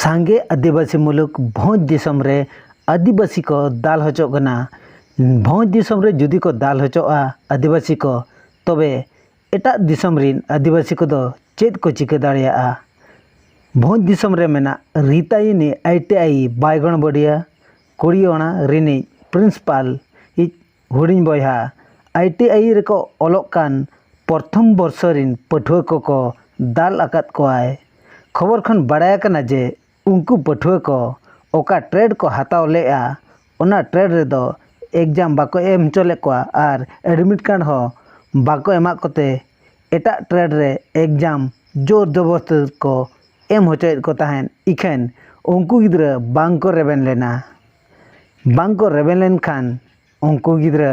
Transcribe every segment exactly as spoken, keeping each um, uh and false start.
ᱥᱟᱸᱜᱮ ᱟᱹᱫᱤᱵᱟᱹᱥᱤ ᱢᱩᱞᱩᱠ ᱵᱷᱚᱸᱡᱽ ᱫᱤᱥᱚᱢ ᱨᱮ ᱟᱹᱫᱤᱵᱟᱹᱥᱤ ᱠᱚ ᱫᱟᱞ ᱦᱚᱪᱚᱜ ᱠᱟᱱᱟ᱾ ᱵᱷᱚᱸᱡᱽ ᱫᱤᱥᱚᱢ ᱨᱮ ᱡᱩᱫᱤ ᱠᱚ ᱫᱟᱞ ᱦᱚᱪᱚᱜᱼᱟ ᱟᱹᱫᱤᱵᱟᱹᱥᱤ ᱠᱚ, ᱛᱚᱵᱮ ᱮᱴᱟᱜ ᱫᱤᱥᱚᱢ ᱨᱤᱱ ᱟᱹᱫᱤᱵᱟᱹᱥᱤ ᱠᱚᱫᱚ ᱪᱮᱫ ᱠᱚ ᱪᱤᱠᱟᱹ ᱫᱟᱲᱮᱭᱟᱜᱼᱟ? ᱵᱷᱚᱸᱡᱽ ᱫᱤᱥᱚᱢ ᱨᱮ ᱢᱮᱱᱟᱜ ᱨᱤᱛᱟᱭᱤᱱᱤ ᱟᱭ ᱴᱤ ᱟᱭ ᱵᱟᱭᱜᱚᱱᱵᱟᱹᱲᱤᱭᱟᱹ ᱠᱩᱲᱤᱭᱚᱲᱟ ᱨᱤᱱᱤᱡ ᱯᱨᱤᱱᱥᱤᱯᱟᱞ ᱤᱡ ᱦᱩᱰᱤᱧ ᱵᱚᱭᱦᱟ ᱟᱭ ᱴᱤ ᱟᱭ ᱨᱮᱠᱚ ᱚᱞᱚᱜ ᱠᱟᱱ ᱯᱨᱚᱛᱷᱚᱢ ᱵᱚᱨᱥᱚ ᱨᱤᱱ ᱯᱟᱹᱴᱷᱩᱣᱟᱹ ᱠᱚᱠᱚ ᱫᱟᱞ ᱟᱠᱟᱫ ᱠᱚᱣᱟᱭ᱾ ᱠᱷᱚᱵᱚᱨ ᱠᱷᱚᱱ ᱵᱟᱲᱟᱭ ᱟᱠᱟᱱᱟ ᱡᱮ ᱩᱱᱠᱩ ᱯᱟᱹᱴᱷᱩᱣᱟᱹ ᱠᱚ ᱚᱠᱟ ᱴᱨᱮᱰ ᱠᱚ ᱦᱟᱛᱟᱣ ᱞᱮᱫᱼᱟ, ᱚᱱᱟ ᱴᱨᱮᱰ ᱨᱮᱫᱚ ᱮᱠᱡᱟᱢ ᱵᱟᱠᱚ ᱮᱢ ᱦᱚᱪᱚ ᱞᱮᱫ ᱠᱚᱣᱟ ᱟᱨ ᱮᱰᱢᱤᱴ ᱠᱟᱨᱰ ᱦᱚᱸ ᱵᱟᱠᱚ ᱮᱢᱟᱜ ᱠᱚᱛᱮ ᱮᱴᱟᱜ ᱴᱨᱮᱰ ᱨᱮ ᱮᱠᱡᱟᱢ ᱡᱳᱨ ᱡᱚᱵᱚᱥᱛᱤ ᱠᱚ ᱮᱢ ᱦᱚᱪᱚᱭᱮᱫ ᱠᱚ ᱛᱟᱦᱮᱸᱫ᱾ ᱤᱠᱷᱟᱹᱱ ᱩᱱᱠᱩ ᱜᱤᱫᱽᱨᱟᱹ ᱵᱟᱝ ᱠᱚ ᱨᱮᱵᱮᱱ ᱞᱮᱱᱟ᱾ ᱵᱟᱝ ᱠᱚ ᱨᱮᱵᱮᱱ ᱞᱮᱱᱠᱷᱟᱱ ᱩᱱᱠᱩ ᱜᱤᱫᱽᱨᱟᱹ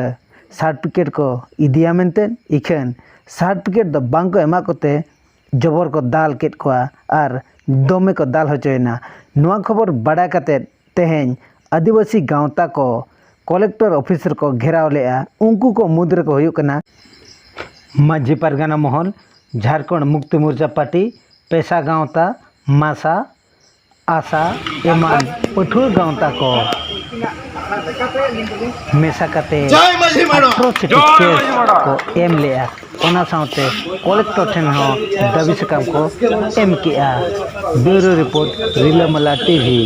ᱥᱟᱨᱴᱤᱯᱷᱤᱠᱮᱴ ᱠᱚ ᱤᱫᱤᱭᱟ ᱢᱮᱱᱛᱮ, ᱤᱠᱷᱟᱹᱱ ᱥᱟᱨᱴᱤᱯᱷᱤᱠᱮᱴ ᱫᱚ ᱵᱟᱝ ᱠᱚ ᱮᱢᱟᱜ ᱠᱚᱛᱮ ᱡᱚᱵᱚᱨ ᱠᱚ ᱫᱟᱞ ᱠᱮᱫ ᱠᱚᱣᱟ ᱟᱨ ᱫᱚᱢᱮ ᱠᱚ ᱫᱟᱞ ᱦᱚᱪᱚᱭᱮᱱᱟ᱾ ᱱᱚᱣᱟ ᱠᱷᱚᱵᱚᱨ ᱵᱟᱲᱟᱭ ᱠᱟᱛᱮ ᱛᱮᱦᱮᱧ ᱟᱹᱫᱤᱵᱟᱹᱥᱤ ᱜᱟᱶᱛᱟ ᱠᱚ ᱠᱚᱞᱮᱠᱴᱚᱨ ᱚᱯᱷᱤᱥ ᱨᱮᱠᱚ ᱜᱷᱮᱨᱟᱣ ᱞᱮᱫᱼᱟ᱾ ᱩᱱᱠᱩ ᱠᱚ ᱢᱩᱫᱽ ᱨᱮᱠᱚ ᱦᱩᱭᱩᱜ ᱠᱟᱱᱟ ᱢᱟᱹᱡᱷᱤ ᱯᱟᱨᱜᱟᱱᱟ ᱢᱚᱦᱚᱞ, ᱡᱷᱟᱲᱠᱷᱚᱸᱰ ᱢᱩᱠᱛᱤ ᱢᱳᱨᱪᱟ ᱯᱟᱨᱴᱤ, ᱯᱮᱥᱟ ᱜᱟᱶᱛᱟ, ᱢᱟᱥᱟ, ᱟᱥᱟ ᱮᱢᱟᱱ ᱯᱟᱹᱴᱷᱩᱣᱟᱹ ᱜᱟᱶᱛᱟ ᱠᱚ ᱢᱮᱥᱟ ᱠᱟᱛᱮ ᱡᱟᱭ ᱢᱟᱹᱡᱷᱤ ᱢᱟᱲᱟᱝ! ᱟᱴᱷᱨᱚ ᱥᱤᱴᱤ ᱡᱟᱭ ᱠᱮᱥ ᱢᱟᱹᱡᱷᱤ ᱢᱟᱲᱟᱝ! ᱠᱚ ᱮᱢ ᱞᱮᱜᱼᱟ᱾ ᱚᱱᱟ ᱥᱟᱶᱛᱮ ᱠᱚᱞᱮᱠᱴᱚᱨ ᱴᱷᱮᱱ ᱦᱚᱸ ᱫᱟᱹᱵᱤ ᱥᱟᱠᱟᱢ ᱠᱚ ᱮᱢ ᱠᱮᱜᱼᱟ᱾ ᱵᱤᱭᱩᱨᱳ ᱨᱤᱯᱳᱨᱴ, ᱨᱤᱞᱟᱹᱢᱟᱞᱟ ᱴᱤᱵᱷᱤ᱾